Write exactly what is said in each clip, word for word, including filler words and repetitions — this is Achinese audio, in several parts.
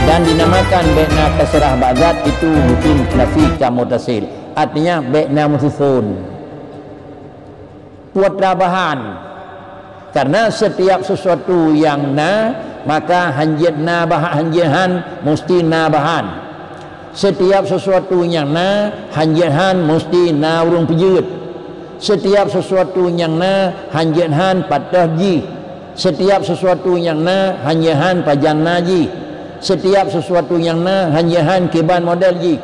Dan dinamakan bék na kasrah bak zat itu mungkin nafi kam muttasil. Artinya bék na meususon. Peue atra bahan. Karena setiap sesuatu nyang na, maka hanjeuet na bahan, hanjeuet han musti na bahan. Setiap sesuatu nyang na, hanjeuet han musti na ureuëng peujeuet. Setiap sesuatu nyang na, hanjeuet han patéh jih. Setiap sesuatu nyang na, hanjeuet han pajan na jih. Setiap sesuatu nyang na, hanjeuet han kiban model jih.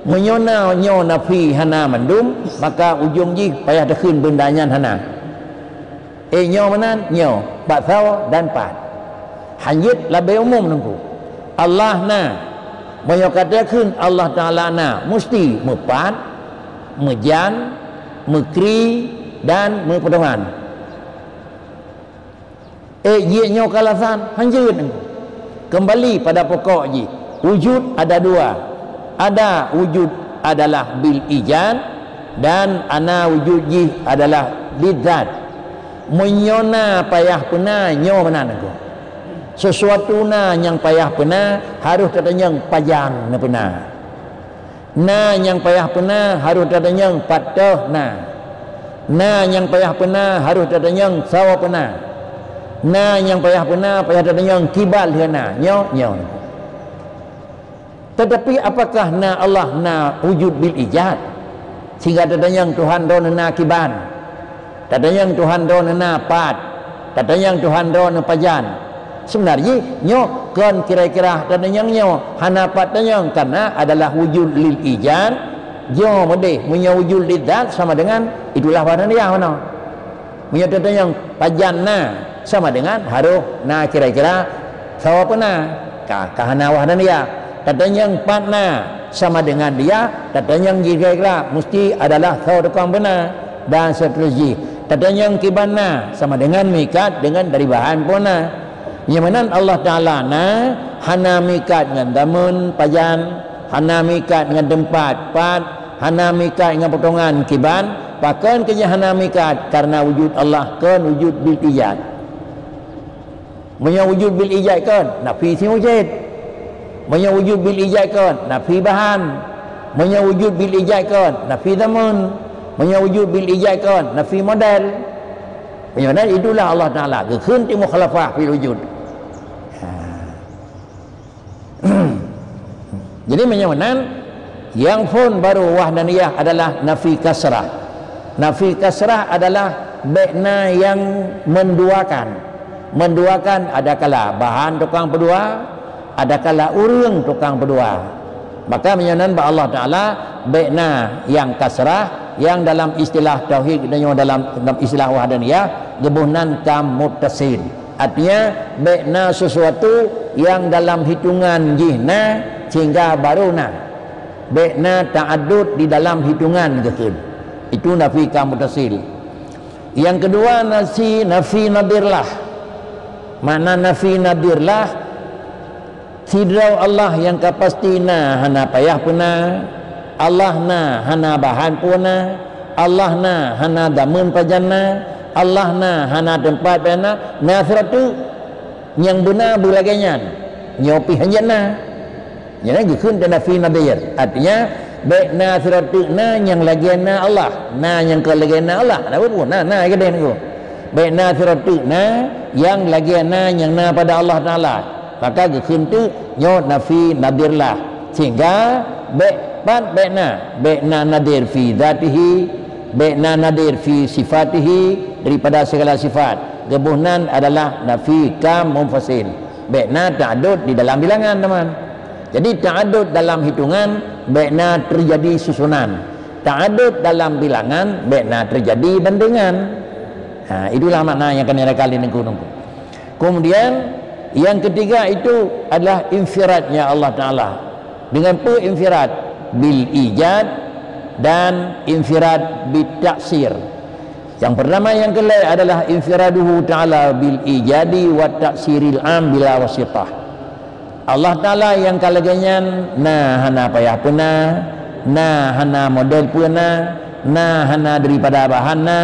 Meunyoe na nyoe nafi hana mandum, maka ujong jih payah takheun beunda nyan hana. Eh, nyoe meunan, nyoe, bak sawa dan pat. Hanjeuet labée umum teungku. Allah na. Meunyoe ka takheun Allah Taala na, musti meupat, meujan, meukri, dan meupotongan. Eh, jeuet nyoe ka alasan, hanjeuet teungku. Kembali pada pokok jih, wujud ada dua. Ada wujud adalah bil ijad dan ana wujud jih adalah bidzat. Meunyoe na payah peuna, nyoe meunan teungku. Sesuatu na nyang payah peuna, harôh tatanyong pajan neupeuna. Na nyang payah peuna, harôh tatanyong pat toh na. Na nyang payah peuna, harôh tatanyong soe peuna. Na nyang payah peuna, payah tatanyong kiban lheueh na. Nyoe, nyoe. Tetapi apakah na Allah na wujud bil ijad? Sehingga tatanyong Tuhan droeneuh na kiban. Tatanyong Tuhan droeneuh na pat. Tatanyong Tuhan droeneuh pajan. Sebenar jih, nyoe kon kira-kira tatanyong nyoe, hana pat tanyong, karena adalah wujud lil ijad, nyoe meudeh. Meunyoe wujud lil zat sama dengan itulah wahdaniyah meunoe. Meunyoe tatanyong pajan na, sama dengan harôh na kira-kira soe peuna. Ka, ka hana wahdaniyah. Tatanyong pat na sama dengan dia, tatanyong jih kira-kira mesti adalah soe tukang beuna, dan seterusnya. Tatanyong kiban na sama dengan mikat dengan dari bahan pun na. Nyang meunan Allah Taala na, hana mikat ngon zaman pajan, hana mikat ngon teumpat pat, hana mikat ngon potongan kiban, pakon keu jih hana mikat, karena wujud Allah kon wujud bil ijad. Meunyoe wujud bil ijad kon, nafi si mujid. Meunyoe wujud bil ijad kon, nafi bahan. Meunyoe wujud bil ijad kon, nafi zaman. Meunyoe wujud bil ijad kon, nafi model. Meunyoe na, itulah Allah Taala geukheun ti mukhalafah fil wujud. Ha. Jadi meunyoe meunan, nyang phon baru wahdaniyah adalah nafi kasrah. Nafi kasrah adalah bék na nyang menduakan. Menduakan adakala bahan tukang peudua, adakala ureuëng tukang peudua. Maka meunyoe nan bak Allah Taala, bék na nyang kasrah, nyang dalam istilah tauhid geutanyoe dalam, dalam istilah wahdaniyah, geuboh nan kam muttasil. Artinya, bék na sesuatu nyang dalam hitungan jih na sehingga baru na. Bék na ta'addud di dalam hitungan geukheun. Itu nafi kam muttasil. Nyang keudua, nasi, nafi nadhir lah. Makna nafi nadhir lah, sidroe Allah nyang ka pasti na hana payah peuna, Allah na hana bahan peuna, Allah na hana zaman pajan na, Allah na hana teumpat pajan na, na sidroe teuk nyang beuna beulagée nyan, nyoe pih hanjeuet na. Nyan geukheun teunafi nadhir. Artinya, bék na sidroe teuk na nyang lagée na Allah. Na nyang kon lagée na Allah. Na peue? Na, na keudeh nyoe. Bék na sidroe teuk na nyang lagée na nyang na pada Allah Taala. Maka geukheun teuk nyoe nafi nadhir lah. Sehingga bék pat bék na. Bék na nadhir fi zatihi, bék na nadhir fi sifatihi, daripada segala sifat. Geuboh nan adalah nafi kam munfasil. Bék na ta'addud di dalam bilangan, teman. Jadi, ta'addud dalam hitungan bék na teujadi susunan. Ta'addud dalam bilangan bék na teujadi bandengan. Ha, itulah makna nyang kami rakan di nengku-nengku. Kemudian, yang ketiga itu adalah infiradnya Allah Taala. Dengan peue infirad? Bil ijad dan infirad bit ta'sir. Yang pertama, yang keulhèe adalah infiraduhu ta'ala bil ijadi wa ta'siril am bila wasitah. Allah Taala nyang ka lagée nyan na hana payah peuna, na hana model peuna, na hana daripada bahan na,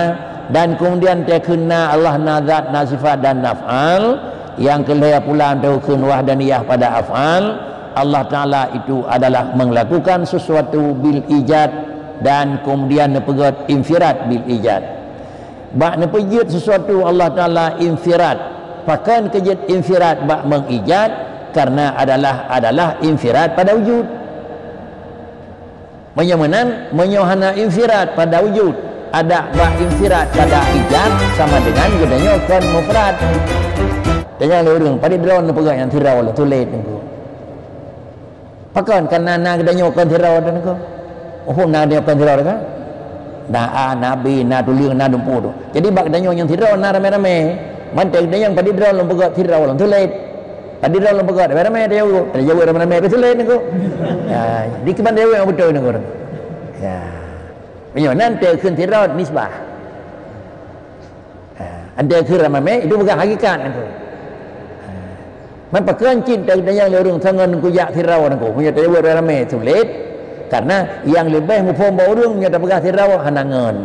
dan kemudian takheun na Allah na zat, na sifat dan naf'al, Nyang keu lhèe pula teukeun wahdaniyah pada af'al, Allah Taala itu adalah melakukan sesuatu bil ijad dan kemudian neupeugét infirad bil ijad. Bak neupeujeuet sesuatu Allah Taala infirad, pakon keu jeuet infirad bak mengijad, karena adalah, adalah infirad pada wujud. Meunyoe meunan, meunyoe hana infirad pada wujud, adak bak infirad pada ijad sama dengan geutanyoe kon mufrad. Tanyong lé ureueng, padum droe neupeugah nyang sidroe lôn tuléh nyoe. Pakon, karena na geutanyoe kon sidroe nyoe. Oh, na geutanyoe kon sidroe kan? Na A, na B, na tuleueng, na dumpeue tu. Jadi bak geutanyoe nyang sidroe na ramé-ramé. Mantong geutanyoe padum droe lôn peugah sidroe lôn tuléh. Padum droe lôn peugah ramé-ramé, tajaweueb. Tajaweueb ramé-ramé, beutôi lé niko. Ya, di kiban tajaweueb nyang beutôi niko. Ya. Meunyoe nan teukeun sidroe nisbah. Ha, anda kheun ramé, itu bukan hakikat niko. Ha. Man pakon cit tajaweueb lé ureueng sangon kujak sidroe niko. Meunyoe tajaweueb ramé sulet, karena nyang leubeh muphom bak ureueng meunyoe tapeugah sidroe hana ngon.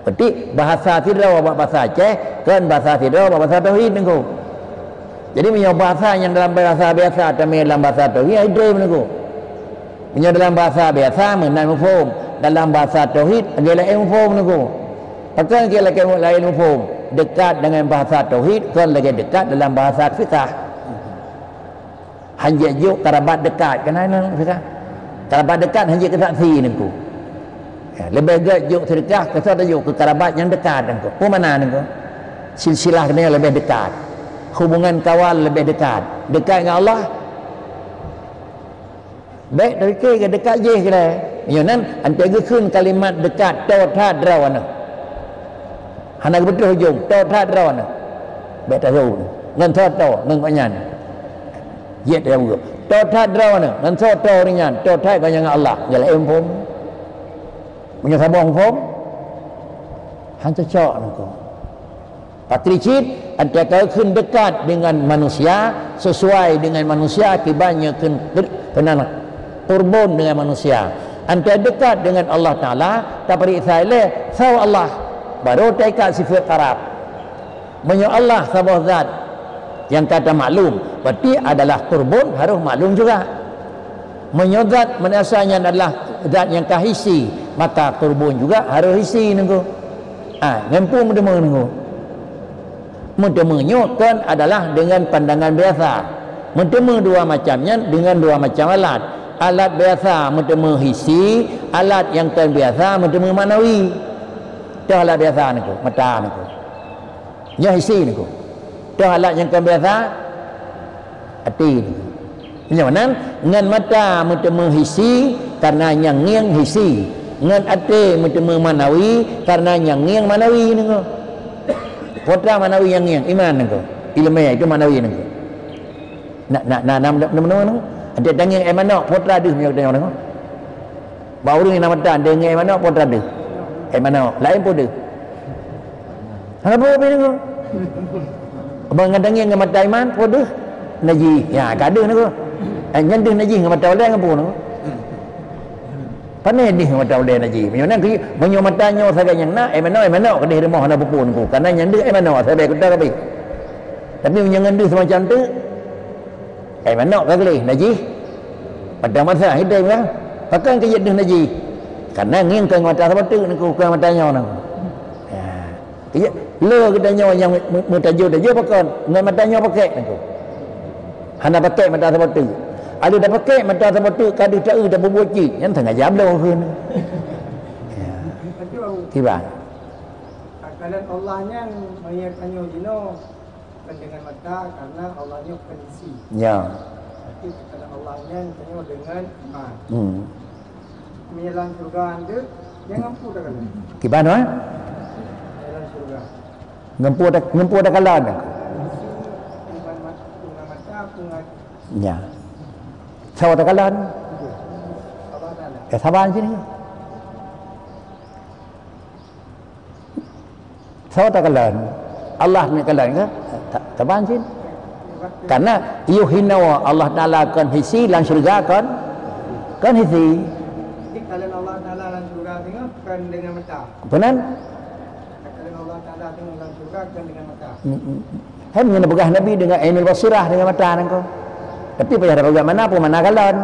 Berarti bahasa sidroe bak bahasa Aceh, kon bahasa sidroe bak bahasa tauhid niko. Jadi meunyoe bahasa nyang dalam bahasa biasa tamé dalam bahasa tauhid, hai drem niko. Meunyoe dalam bahasa biasa meunan muphom, dalam bahasa tauhid lagèe laén muphom niko. Pakon lagèe laén muphom? Dekat dengan bahasa tauhid kon lagèe dekat dalam bahasa fiqah. Hanjeuet jok karabat dekat, keunan fiqah. Karabat dekat hanjeuet keu saksi niko. Ya, leubeh gèt jok sedekah, keu soe tajok keu karabat nyang dekat niko. Peue makna niko? Silsilah keunan leubeh dekat. Hubungan kawan leubeh dekat. Dekat ngon Allah. Bèk tapike keu dekat jih keudeh. Meunyoe nan, ante geukheun kalimat dekat, toe that droeneuh. Hana geubeutôh ujong, toe that droeneuh. Bèk tahu. Ngon soe toe, ngon gobnyan. Jeuet tahu. Toe that droeneuh, ngon soe toe ureueng nyan, toe that gobnyan ngon Allah. Nyan laén phôn. Meunyoe saboh phôn, han cocok niko. Patri cit, ante ka kheun dekat dengan manusia, sesuai dengan manusia, kiban nyoe kheun ber-, keunan qurbun dengan manusia. Ante dekat dengan Allah Taala, taperiksa ilèe, soe Allah, baru taikat sifat qarab. Meunyoe Allah saboh zat nyang ka tamaklum, berarti adalah qurbun harus maklum juga. Meunyoe zat manusia nyan adalah zat nyang ka hissi, maka qurbun juga harus hissi niko. Ah, ngon peue meuteumé niko? Meuteumé nyoe kon adalah dengan pandangan biasa. Meuteumé dua macam nyan dengan dua macam alat. Alat biasa meuteumé hissi, alat nyang kon biasa meuteumé maknawi. Toh alat biasa niko, mata niko. Nyoe hissi niko. Toh alat nyang kon biasa, até niko. Nyoe nan, ngon mata meuteumé hissi, karena nyang ngieng hissi. Ngon até meuteumé maknawi, karena nyang ngieng maknawi niko. Peue treuk maknawi nyang ngieng, iman niko. Ileumèe itu maknawi niko. Na, na, na, na, na, na, na, na. Até tangieng éh manok, peue treuk deuh meunyoe geutanyoe niko. Bak ureueng nyang na mata, tangieng éh manok, peue treuk deuh. Éh manok, laén peue deuh. Hana peue pih niko. Abang ngon tangieng ngon mata iman, peue deuh? Najih. Ya, ka deuh niko. Eh, nyan deuh najih ngon mata ulèe ngon peue niko? Pane deuh ngon mata ulèe najih. Meunyoe nan keu, meunyoe mata nyoe sagai nyang na, éh manok, éh manok keudeh rumoh hana peue-peue niko. Karena nyan deuh éh manok, sagai kuta kabeh. Tapi meunyoe ngon deuh semacam tu, éh manok ka gleh, najih. Mata masa hidai bah. Pakon keu jeuet deuh najih? Karena ngieng kon mata saboh teuk niko, kon mata nyoe niko. Ya. Iya, le geutanyoe nyang meu-, meutajô-tajô pakon? Ngon mata nyoe pakèk niko. Hana pakèk mata saboh teuk. Adak tapakék mata saboh teuk ka deuh taeu tapeubuet cit, nyan sengaja bloe kheun. Ya. Kiban. Takalan Allah nyan meunyoe tanyoe jinoe kon deungon mata, karena Allah nyoe kon hissi. Ya. Tapi takalan Allah nyan tanyoe deungon iman. Hmm. Meunyoe lam syeuruga nyan, nyan ngon peue takalan? Kiban, ha? Meunyoe lam syeuruga. Ngon peue ta-, ngon peue takalan? Hissi deungon mat-, deungon mata, deungon Ya. Soe takalan? Allah Taala. Eh, saban sini. Soe takalan? Allah ni kalan ke? Ta-, saban sini. Karena yuhinoe Allah Taala kon hissi, lam syeuruga kon, kon hissi. Jadi, kalau Allah Taala lam syeuruga tengok, kon deungon mata. Benar? Kalau Allah Taala tengok lam syeuruga, kon deungon mata. Mm, mm. Hai meunyoe neupeugah Nabi deungon ainul basirah, deungon mata nangko. Tapi payah tapeugah mana, peue mana kalon.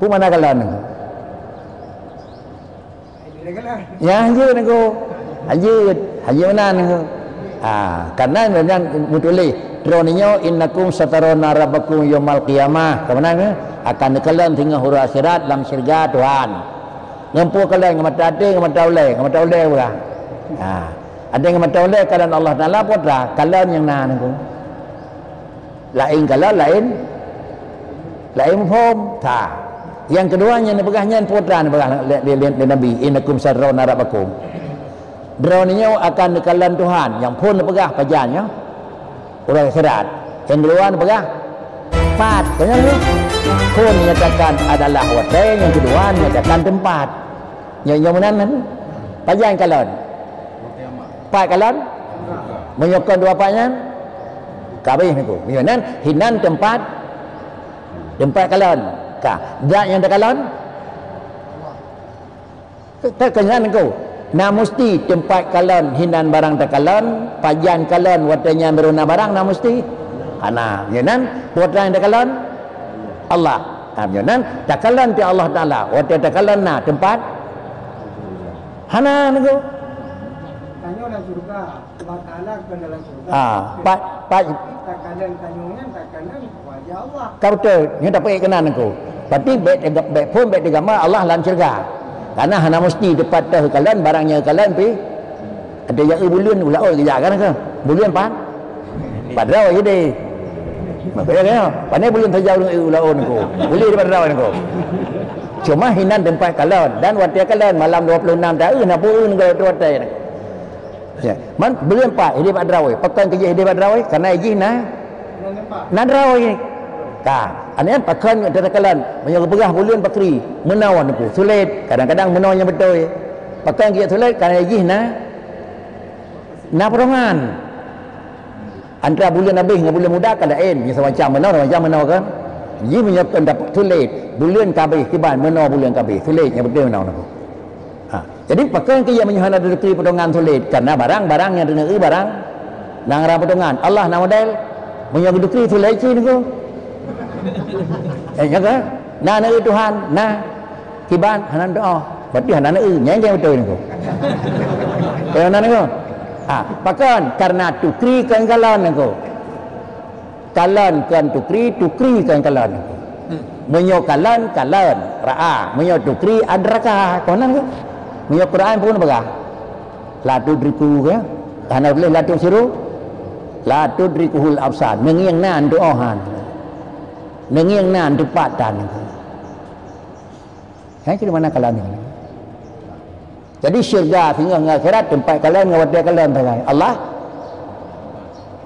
Peue mana kalon nangko. Ya, hanjeuet nangko. Hanjeuet, hanjeuet meunan nangko. Ha, karena nyan meutuléh, "Droeneuh nyoe, innakum satarawna rabbakum yaumal qiyamah." Ka meunan, eh? Akan neukalon singoh uroe akhirat lam syeuruga Tuhan. Ngon peue kalon, ngon mata até, ngon mata ulèe, ngon mata ulèe peugah. Ha. Até ngon mata ulèe kalon Allah Taala, peue atra, kalon nyang na nangko. Laén kalon, laén, laén muphom. Tha. Nyang keudua nyang neupeugah nyan, peue atra neupeugah lé, lé, lé, lé Nabi, "Innakum satarawna rabbakum." Droeneuh nyoe akan neukalon Tuhan, nyang phon neupeugah pajan nyoe. Uroe akhirat. Nyang keudua neupeugah, pat. Kon nyan nyoe. Phon nyatakan adalah watèe, nyang keudua nyatakan teumpat. Nyoe, nyoe meunan nyan. Pajan kalon? Pat kalon? Meunyoe kon dua pat nyan, ka habéh nangko. Meunyoe nan, hinan teumpat, teumpat kalon. Ka. Zat nyang takalon? Teukeunyan nangko. Na musti teumpat kalon hinan barang takalon, pajan kalon watèe nyan baru na barang, na musti? Hana. Meunyoe nan, peue atra nyang takalon? Allah. Ha, meunyoe nan, takalon ti Allah Taala. Watèe takalon na teumpat? Hana nangko. Tanyoe lam syeuruga, Allah Taala kon dalam syeuruga. Ah, pat, pat. Takalon tanyoe nyan, takalon wajah Allah. Ka beutôi, nyoe tapeuék keunan nangko. Berarti bèk teuga-, bèk phon, bèk teugambar Allah lam syeuruga. Karena hana musti teumpat teuh kalon, barang nyang kalon pih. Ada jak buleuen u laôt geujak kan ke? Buleuen pat? Pat droe jadi. Makanya kan, pane buleuen saja ureueng u laôt nangko. Buleuen di pat droe nangko. Cuma hinan teumpat kalon dan watèe kalon malam dua puluh enam taun na peureun nangko watèe nangko. Ya, man buleuen pat hidéh bak droe. Pakon keu jih hidéh bak droe? Karena jih na, na droe. Ka, aneuk pakon tatakalon. Meunyoe geupeugah buleuen pakri, meunoe nangko. Sulet, kadang-kadang meunoe nyang beutôi. Pakon keu jih sulet? Karena jih na, na peudongan. Antara buleuen abéh ngon buleuen muda ka laén, nyoe samacam meunoe, samacam meunoe kan. Jih meunyoe kon dapeuet sulet, buleuen ka abéh kiban meunoe buleuen ka abéh, sulet nyang beutôi meunoe nangko. Ha, jadi pakon keu jih meunyoe hana didukri peudongan sulet, karena barang-barang nyang deungon barang nyang na peudongan. Allah na model, meunyoe geudukri sulet cit nangko. Eh, nyo ka? Na nangko Tuhan, na. Kiban hana tu'oh, berarti hana neu, nyang beutôi nangko. Eh, hana nangko. Ha, pakon? Karena tukri kon kalon nangko. Kalon kon tukri, tukri kon kalon nangko. Meunyoe kalon, kalon, ra'a. Meunyoe tukri, adraka. Kon nangko. Meunyoe Quran pun peugah, "La tudriku," ya. Hana boleh "La tubsiru." "La tudrikuhul absar." Neungieng na tu'oh han. Neungieng na teumpat tan nangko. Hai, keu mana kalon nyoe? Jadi syeuruga singoh ngon akhirat teumpat kalon ngon watèe kalon sagai. Allah,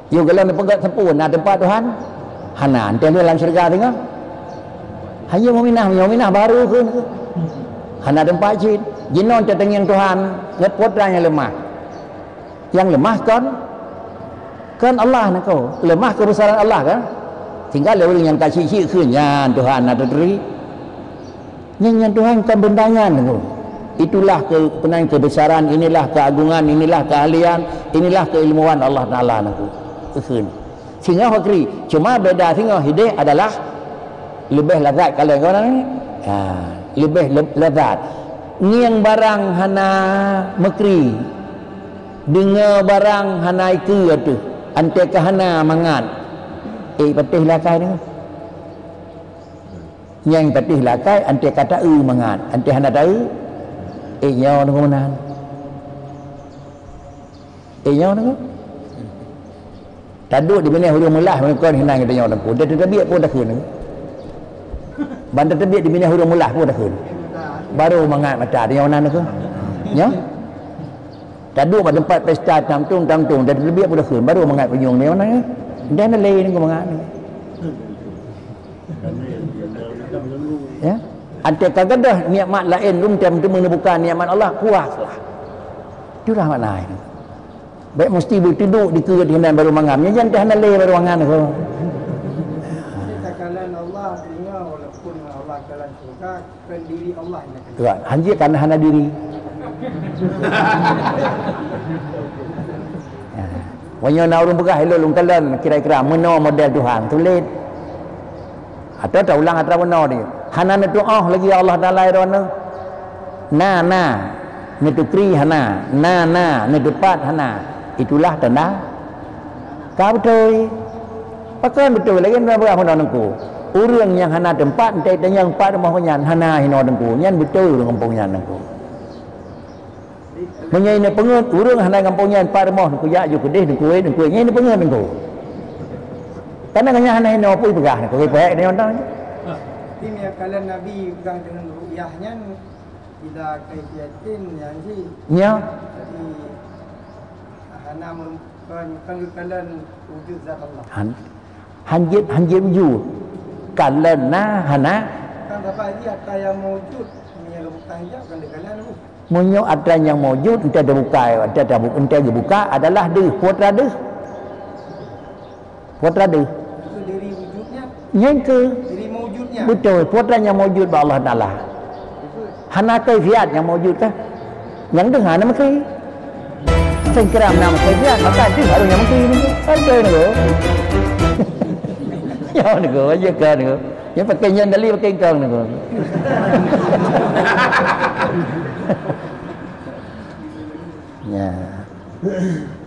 yôh kalon peugöt sapeue na teumpat Tuhan? Hana, enteuk lé lam syeuruga singoh. Hanya mukminah, mukminah baru kheun. Hana teumpat cit. Jinoe teuteungieng Tuhan, ngon peue atra nyang leumah. Nyang leumah kon, kon Allah nangko. Leumah keubeusaran Allah kan? Tinggai lé ureueng nyang ka syiek-syiek kheun nyan Tuhan na teuturi. Nyan, nyan Tuhan kon benda nyan nangko. Itulah ke-, keunan keubeusaran, inilah keagungan, inilah keahlian, inilah keilmuan Allah Taala nangko. Kheun. Singoh pakri, cuma beda singoh hidéh adalah leubeh lazat kalon ngon ureueng. Ha, leubeh le-, lazat. Ngieng barang hana meukri, deungoe barang hana ikeue ateueh, enteuk ka hana mangat. Eh, patéh lakai nyoe. Nyang patéh lakai enteuk ka taeu mangat, enteuk hana taeu. Eh, nyoe nangko meunan. Eh, nyoe nangko. Taduek di binéh ureueng meulah, meunyoe kon hinan geutanyoe teungku. Teubiet pun takheun. Ban teubiet di binéh ureueng meulah pun takheun. Baru mangat mata tanyoe nan teungku. Nyoe. Taduek bak teumpat pesta tamtung, tamtung, teubiet pun takheun. Baru mangat punyueng tanyoe nan. Dan lé ni mangat. Ya. Enteuk ka gadôh nikmat laén lom tem teumeu bukan nikmat Allah, puas lah. Itulah makna itu. Bèk meusti beuteuduek dikeue hinan baru mangat. Nyan jan teuh hana lé baru mangat ko. Jadi takalon Allah, ingat walaupun Allah kalon syeuruga, kon diri Allah nyang kalon. Ya, hanjeuet kan hana diri. Ya. Meunyoe na ureuëng peugah ilôn lôn kalon kira-kira meunoe model Tuhan, sulet. Atawa taulang atra meunoe di. Hana neutuoh lagi Allah Taala droeneuh. Na, na. Neutukri hana. Na, na. Neuteupat hana. Itulah tanda ka beutôi. Pakon beutôi lagée na peugah meunoe Teungku. Ureuëng nyang hana teumpat, entée tanyong pat rumoh nyan hana hinoe Teungku. Nyan beutôi ureuëng gampông nyan Teungku. Meunyoe inong peungeuet, ureuëng hana gampông nyan pat rumoh Teungku, jak ju keudeh Teungku, eh, Teungku, nyan inong peungeuet Teungku. Karena nyan hana hinoe pun peugah Teungku, eh, peuhek nyoe tang. Tapi meunyoe kalon Nabi peugah deungon ru'yah nyan, ila kaifiyatin nyan jih. Nya. Jadi, hana mem-, kon, kon geukalon wujud zat Allah. Han-, hanjeuet, hanjeuet wujud. Kalon na, hana. Kan Bapak ini atra nyang maujud, meunyoe bukan hijab, kan geukalon Allah. Meunyoe atra nyang maujud, entée teubuka, entée tabu-, entée geubuka adalah deuh, putra deuh. Putra deuh. Itu dari wujudnya, Nyang ke? Dari maujudnya. Beutôi, putra nyang maujud bak Allah Taala. Hana kaifiat nyang maujud kan? Nyang deuh hana meusti. Sengkira na kaifiat, maka deuh harus nyang meusti ni. Beutôi ni. Ya ni, aja kan ni. Yang pakai nyang dali pakai kau ni. Ya.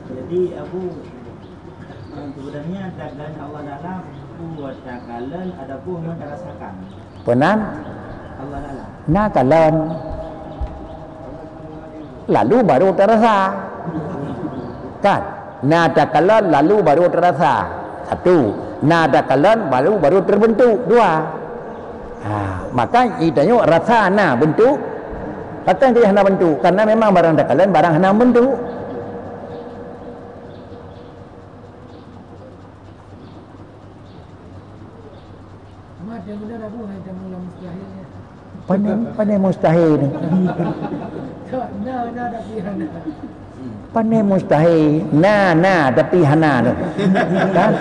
Jadi Abu, sebenarnya takalon Allah Taala, bukan takalon ataupun merasakan. Penan? Allah Taala. Na kalon. Lalu baru terasa. Kan? Na takalon lalu baru terasa. Satu. Na takalon baru, baru terbentuk. Dua. Ha, maka itanyoe rasa na bentuk. Pakon keu hana bentuk? Karena memang barang takalon barang hana bentuk. Mat, yang benar aku hanya mula mustahil ya. Pane, pane mustahil ni. Tak, na, na, tapi hana. Pane mustahil. Na, na, tapi hana tu. Kan?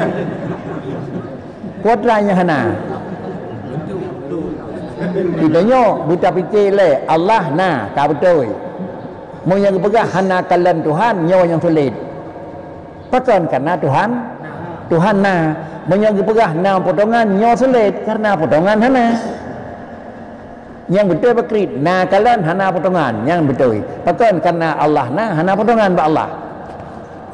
Kuadratnya hana. Kita nyoe, buta pikir leh, Allah na, ka beutôi. Meunyoe geupeugah hana kalon Tuhan, nyoe nyang sulet. Pakon? Karena Tuhan, Tuhan na. Meunyoe geupeugah na potongan, nyoe sulet, karena potongan hana. Nyang beutôi bakrit, na kalon hana potongan, nyang beutôi. Pakon? Karena Allah na, hana potongan bak Allah.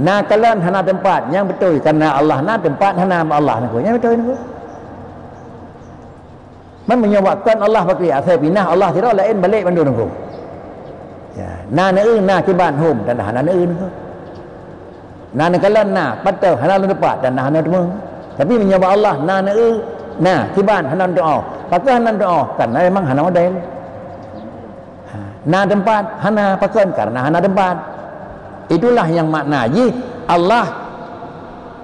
Na kalon hana teumpat, nyang beutôi. Karena Allah na, teumpat hana bak Allah. Nyan beutôi nyan. Man meunyoe bak kon Allah bakri, asai pinah Allah sidroe laén balek bandum nunggu. Ya, na neueu, na kiban hom, dan hana neueu nunggu. Na neukalon na, patéh hana lôn teupat dan hana teumé. Tapi meunyoe bak Allah na neueu, na kiban hana neutuoh. Pakon hana neutuoh? Karena memang hana model. Ha, na teumpat, hana pakon karena hana teumpat. Itulah yang makna jih Allah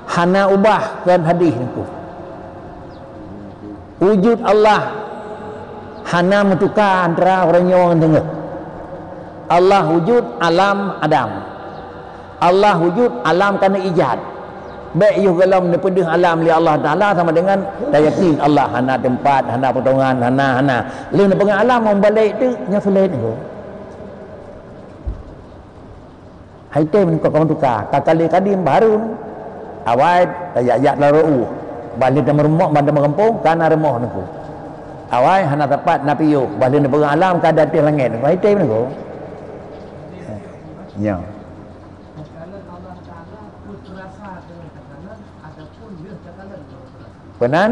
hana ubah kon hadis nunggu. Wujud Allah hana meutuka antara uroe nyoe ngon teungoh. Allah wujud alam adam. Allah wujud alam ka neuijad. Bék yoh gohlom neupeudeuh alam lé Allah Taala sama dengan tayakin Allah hana teumpat, hana potongan, hana, hana. Lheueh neupeugah alam meubalek teuk nyoe sulet nyoe. Hai tem niko ka meutuka, ka kali kadim baru. Awai tajak-jak lam rumoh. Bah lheueh tameurumoh, bah tameugampông, ka na rumoh niko. Awai hana teumpat na piôh, bah lheueh neupeugah alam ka di ateueh langét. Hai tem niko. Nyoe. Peunan?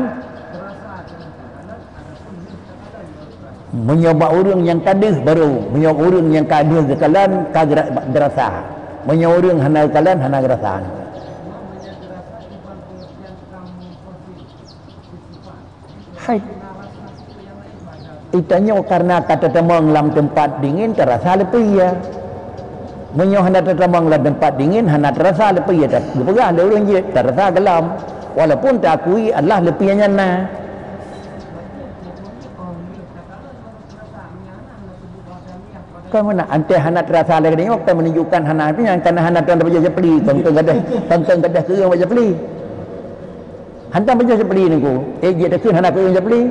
Meunyoe bak ureuëng nyang ka deuh barô, meunyoe ureuëng nyang ka deuh geukalon, ka geura-, geurasa. Meunyoe ureuëng hana geukalon, hana geurasa. Hai. Itanyoe karena ka tatamong lam teumpat dingin, tarasa leupie. Meunyoe hana tatamong lam teumpat dingin, hana tarasa leupie. Ta-, geupeugah lé ureuëng jeuet, tarasa gohlom. Walaupun taakui adalah leupie nyan na. Kon meunan, anté hana tarasa lé geutanyoe, kon menunjukkan hana, tapi nyang kana hana tuan tapajoh japli, kon, kon gadoh, kon, kon gadoh keureung bak japli. Hantom pajoh japli nunggu. Eh, jeuet takheun hana keureung japli.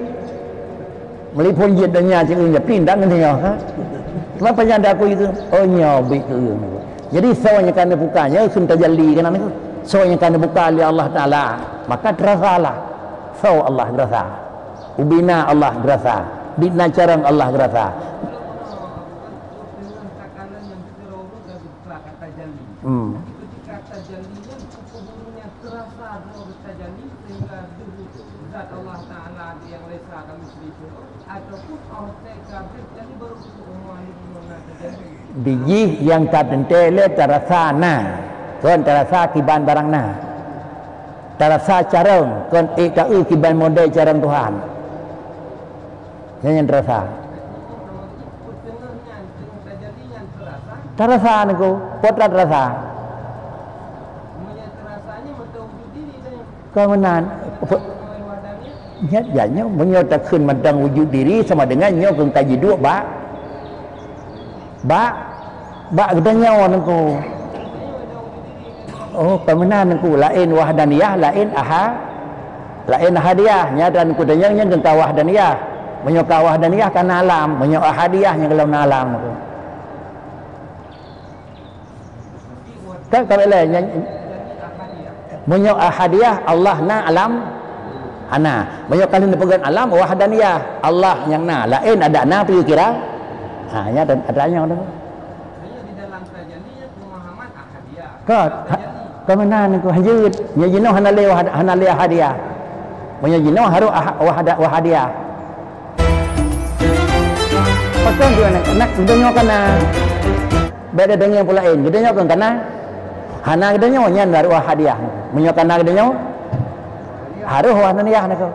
Meulipon jeuet donya cit keureung japli, ndang ngon singoh, ha? Cuma pajan dak aku itu, oh, nyoe bit keureung. Jadi, soe nyang ka neubuka nyoe, kheun tajalli keunan nunggu. Soe nyang ka neubuka lé Allah Taala, maka teurasalah soe Allah geurasa. Ubina Allah geurasa, di na carông Allah geurasa. Hmm. Ataupun óh watèe ka breueh kali baru teupeu teuma teujadi. Bijih nyang ka teuntèe lé tarasa na, kon tarasa kiban barang na. Tarasa carông, kon ék taeu kiban model carông Tuhan. Nyan nyang tarasa. Peuteungoh nyan teungoh tajadi nyan tarasa. Tarasa niko, peue tarasa. Meunyoe tarasa nyan meuteumèe wujud diri teuh. Kon meunan. Nyan, nyan nyoe, meunyoe takheun mantong wujud diri sama dengan nyoe keu ka jiduek bak, bak, bak geutanyoe niko. Oh, kon meunan niko. Laén wahdaniyah, laén aha-, laén ahadiyah. Nyan dan geutanyoe nyan keu ka wahdaniyah. Meunyoe ka wahdaniyah ka na alam, meunyoe ahadiyah nyang golom na alam niko. Kan ka bèk lé nyan, meunyoe ahadiyah, Allah na, alam hana. Meunyoe ka lheueh neupeugöt alam, wahdaniyah, Allah nyang na, laén adak na peue kira. Ha, nyan ada, ada nyoe tu. Ka, ha, ka meunan niko hanjeut. Nyoe jinoe hana lé wahad-, hana lé ahadiyah. Meunyoe jinoe harôh aha-, wahada-, wahadiyah. Pakon jeuet aneuk, aneuk geutanyoe kana. Beda dengan pula lain. Geutanyoe kon kana. Hana geutanyoe nyan baru ahadiyah. Meunyoe kana geutanyoe, harôh wahdaniyah niko.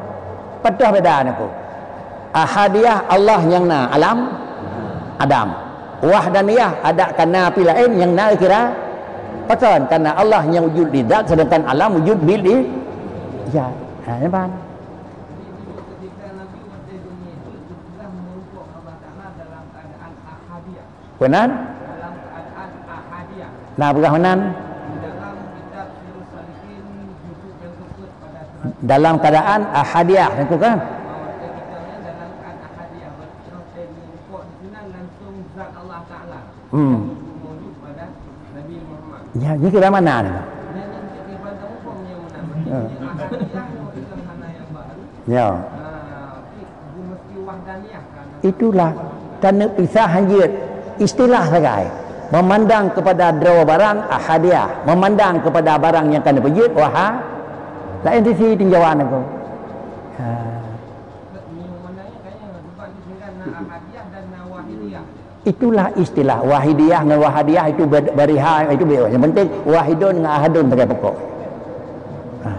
Padahai beda niko. Ahadiyah Allah nyang na alam adam. Wahdaniyah adak kana pi laén nyang na kira pakon, karena Allah nyang wujud di zat, sedangkan alam wujud bil i-, ya. Ha, nyan ban. Meunan? Na peugah meunan? Dalam keadaan ahadiyah, niko kan? Hmm. Ya, nyan kira mana ni? Ha. Ya. Itulah, taneuk pisah hanjeut. Istilah sagai. Memandang kepada droe barang, ahadiyah. Memandang kepada barang nyang ka neupeujeuet, waha-, laén sisi tinjauan niko. Ha. Itulah istilah wahidiyah ngon wahadiyah itu be-, bariha itu be-, yang penting wahidun ngon ahadun sagai pokok. Ha.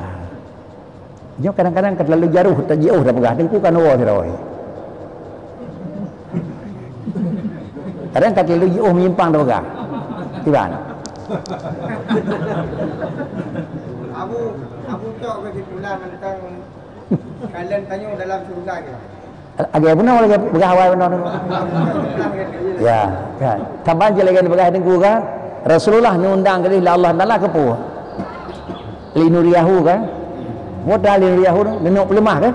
Nyoe kadang-kadang ka terlalu jaroh, tajiôh tapeugah, teungku kan woe sidroe. Kadang ka terlalu jiôh menyimpang tapeugah. Kiban. Abu, Abu cok kesimpulan tentang kalian tanya dalam surga ke? Lagèe bunoe lagèe peugah awai bunoe. Ya, kan. Saban cit lagèe peugah teungku kan. Rasulullah neuundang keudeh lé Allah Taala keu peue? Linuriyahu kan. Mudah linuriyahu tu, neuneuk peuleumah kan?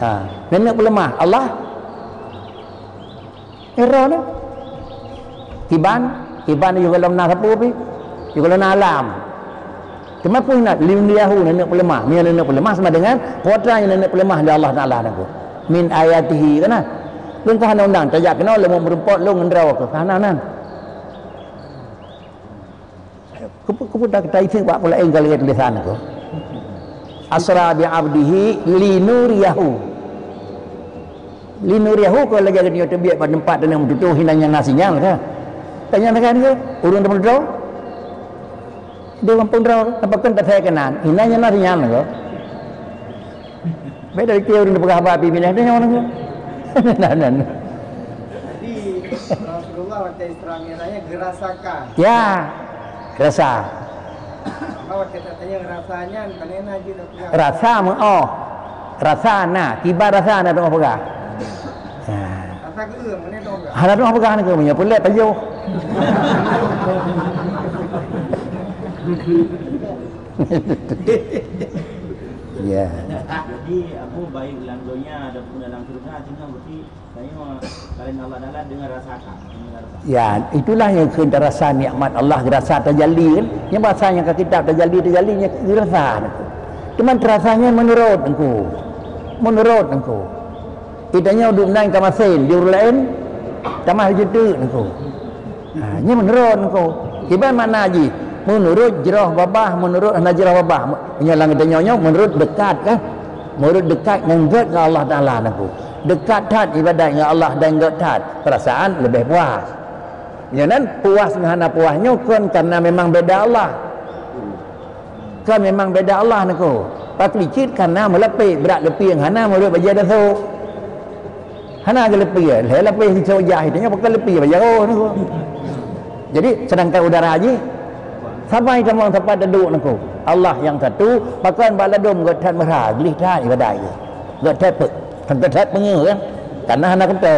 Ha, neuneuk peuleumah. Allah Ero nyoe. Kiban, kiban yôh gohlom na sapeue pih. Yôh gohlom na alam. Teuma peue na linuriyahu neuneuk peuleumah. Meunyoe neuneuk peuleumah sama dengan kuasa nyang neuneuk peuleumah lé Allah Taala nangku. Min ayatihi kana. Lôn ka hana undang, tajak keunoe lôn meureumpok lôn ngon droe keuh. Ka hana nan. Keupeue, keupeue ta-, taiseuek bak peulaén ka lagèe tulésan nangku. Asra bi abdihi linuriyahu. Linuriyahu ka lagèe geutanyoe teubiet bak teumpat dan meututoh hinan nyang na sinyal ka. Tanyong sagai nangku, ureueng teumeututoh. Di gampông droe, apa kon tasai keunan, hinan nyang na sinyal nangku. Beda keu ureueng peugah haba pih pinah tanyong nangku. Nah, nah, nah. Jadi, Rasulullah watèe Isra Mi'rajnya geurasakan. Ya, rasa. Maka watèe tatanyong rasa nyan, panena jeuet tapeugah. Rasa meu'oh. Rasa na, kiban rasa na teungoh peugah. Ha. Rasa geuh, panena teungoh peugah. Hana teungoh peugah nangku, meunyoe peulet pajoh. Ya. Jadi, Abu, baik lam dunia ataupun dalam syurga, tinggal berarti tanyoe laén Allah Taala dengan rasa akal, dengan rasa. Ya, itulah yang kheun tarasa nikmat Allah, geurasa tajalli kan. Nyang bahasa nyang ka kitab tajalli, tajalli nyang geurasa. Cuman terasanya menurut engku. Menurut engku. Kita nyoe duduk nan ka masen, di ureueng laén tamah jeuet engko. Ha, nyoe menurut engko. Kiban makna jih? Menurut jroh babah, menurut hana jroh babah. Nyoe lam geutanyoe nyoe menurut dekat kan? Menurut dekat ngon gét ngon Allah Taala nangku. Dekat that ibadat ngon Allah dan gét that, perasaan leubeh puas. Nyoe nan puas ngon hana puas nyoe kon karena memang beda Allah. Kan memang beda Allah nangku. Pakri cit karena meulapéh brat leupie hana meureuet bajée dasok. Hana geuleupie, lhée lapéh sisok jah itu nyoe pakon leupie bajée roh nangku. Jadi sedangkan udara jih sabai tamong sapat teuduek nangku. Allah nyang satu, pakon bak ladom gét that meurah, gleh that ibadat jih. Gét that pe-, gét that peungeuh kan. Karena hana keutô.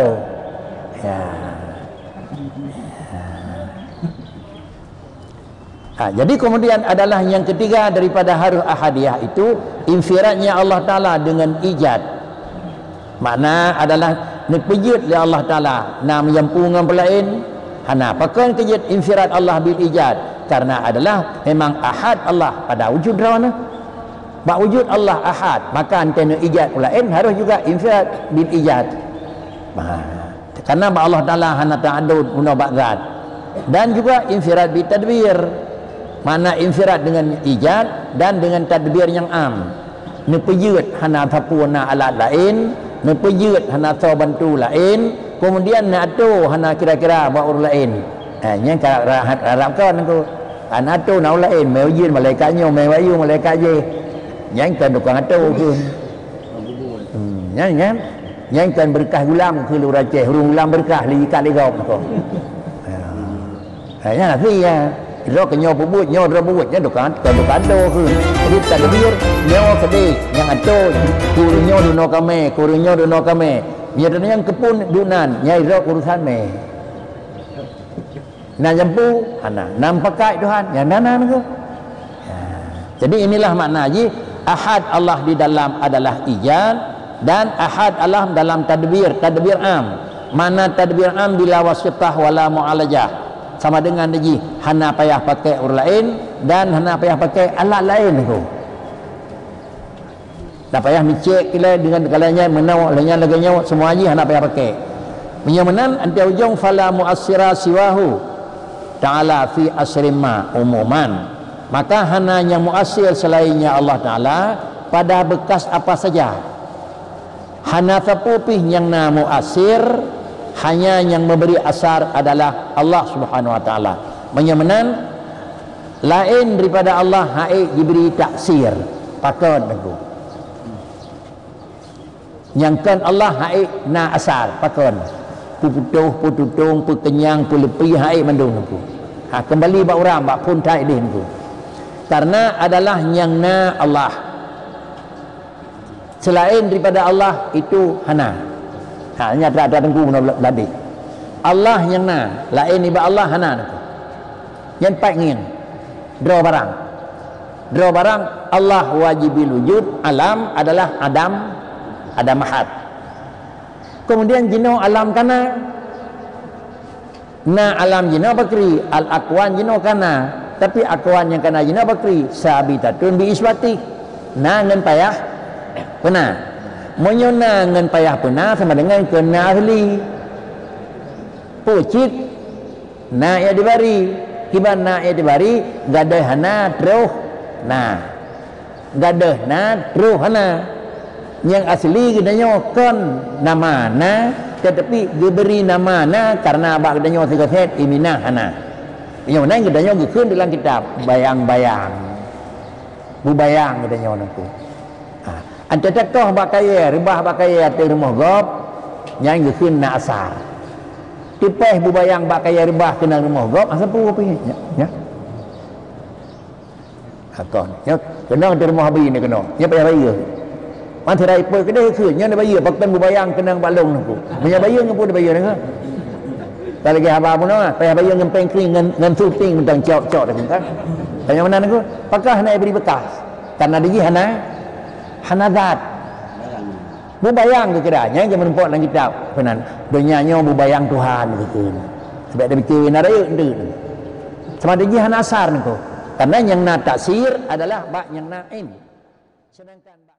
Ya. Ha, jadi kemudian adalah yang ketiga daripada harus ahadiyah itu, infiradnya Allah Taala dengan ijad. Makna adalah neupeujeuet lé Allah Taala, na meujampu ngon peulaén, hana. Pakon keujeuet infirad Allah bil ijad? Karena adalah memang ahad Allah pada wujud droeneuh. Bak wujud Allah ahad, maka antée neuijad peulaén harus juga infirad bil ijad. Ha. Karena bak Allah Taala hana ta'adud guna bak zat. Dan juga infirad bit tadbir. Makna infirad dengan ijad dan dengan tadbir nyang am. Neupeujeuet hana sapeue na alat laén, neupeujeuet hana soe bantu laén, kemudian neuatô hana kira-kira bak ureueng laén. Ha, nyan ka rahat harapkan aku. Hana atô na ureueng laén, mé ujeuen malaikat nyoe, mé bayeue malaikat jéh. Nyan kan tukang atô kheun. Hmm, nyan kan? Nyan kan beureukat gulam keu lôn racéh, ureueng gulam beureukat lé ikat lé gob ko. Ha. Ha, nyan asli ya. Droe keu nyoe peubuet, nyoe droe peubuet, nyan tukang, tukang, tukang atô kheun. Jadi tadbir nyoe keudeh nyang atô, keu ureueng nyoe dunoe kamé, keu ureueng nyoe dunoe kamé. Nyoe nyang keupun dunan, nyai droe urusan mé. Na jampu, hana. Na meupakat Tuhan, nyan hana nangku. Ha. Jadi inilah makna jih, ahad Allah di dalam adalah ijad dan ahad Allah dalam tadbir, tadbir am. Makna tadbir am bila wasitah wala mu'alajah. Sama dengan jih hana payah pakai ureueng laén dan hana payah pakai alat laén nangku. Hana payah micék ilée dengan galanya meunoe lagée nyoe semua jih hana payah pakai. Meunyoe meunan antée ujong fala muassira siwahu ta'ala fi asri ma umuman. Maka hana nyang muassir selainnya Allah Taala pada bekas apa saja. Hana sapeue pih nyang na muassir, hanya nyang memberi asar adalah Allah Subhanahu wa Taala. Meunyoe meunan, laén daripada Allah hana jibri taksir, pakon nangku. Nyang kon Allah hana na asar, pakon. Peuputôh, peututong, peukenyang, peuleupie hana mandum nangku. Ha, kembali bak urang, bak phon that deh nangku. Karena adalah nyang na Allah. Selaén daripada Allah itu hana. Ha, nyan atra-atra teungku guna bela-, beladé. Allah nyang na, laén nibak Allah hana nangku. Nyan pat ngieng. Droe barang. Droe barang Allah wajibul wujud, alam adalah adam, adam ahad. Kemudian jinoe alam kana. Na alam jinoe pakri, al-akwan jinoe kana. Tapi akwan nyang kana jinoe pakri, sabitatun bi isbatih. Na ngon payah peuna. Meunyoe na ngon payah peuna sama dengan keu na asli. Peue cit na iktibari. Kiban na iktibari, gadôh hana troh na. Gadôh na, troh hana. Nyang asli geutanyoe kon nama na, tetapi geubri nama na karena bak geutanyoe sigoe sét iminah hana. Nyang meunan geutanyoe geukheun dalam kitab, bayang-bayang. Bubayang geutanyoe nangku. Ha. Antée takoh bak kayée, reubah bak kayée ateueh rumoh gob, nyan geukheun na asar. Teupéh bubayang bak kayée reubah keunan rumoh gob, asai peue pih, ya, ya. Akoh, nyoe keunong di rumoh abi ni keunong. Nyoe payah bayeue. Man sira ipeue keudeh keu nyoe bayeue pakon bubayang keunong bak lông nangku. Meunyoe bayeue ngon peue bayeue nangku. Ka lagée haba bunoe, payah bayeue ngon péng kring ngon, ngon suting mantong cok-cok dah kan. Tanya mana nangku? Pakah na bri bekas. Karena di jih hana. Hana zat. Bubayang keu kira, nyan nyang meurumpok lam kitab. Keunan, donya nyoe bubayang Tuhan keu. Sebab dia pikir na rayeuk endeuk. Sama dia jih hana asar niko. Karena nyang na taksir adalah bak nyang na ain. Sedangkan bak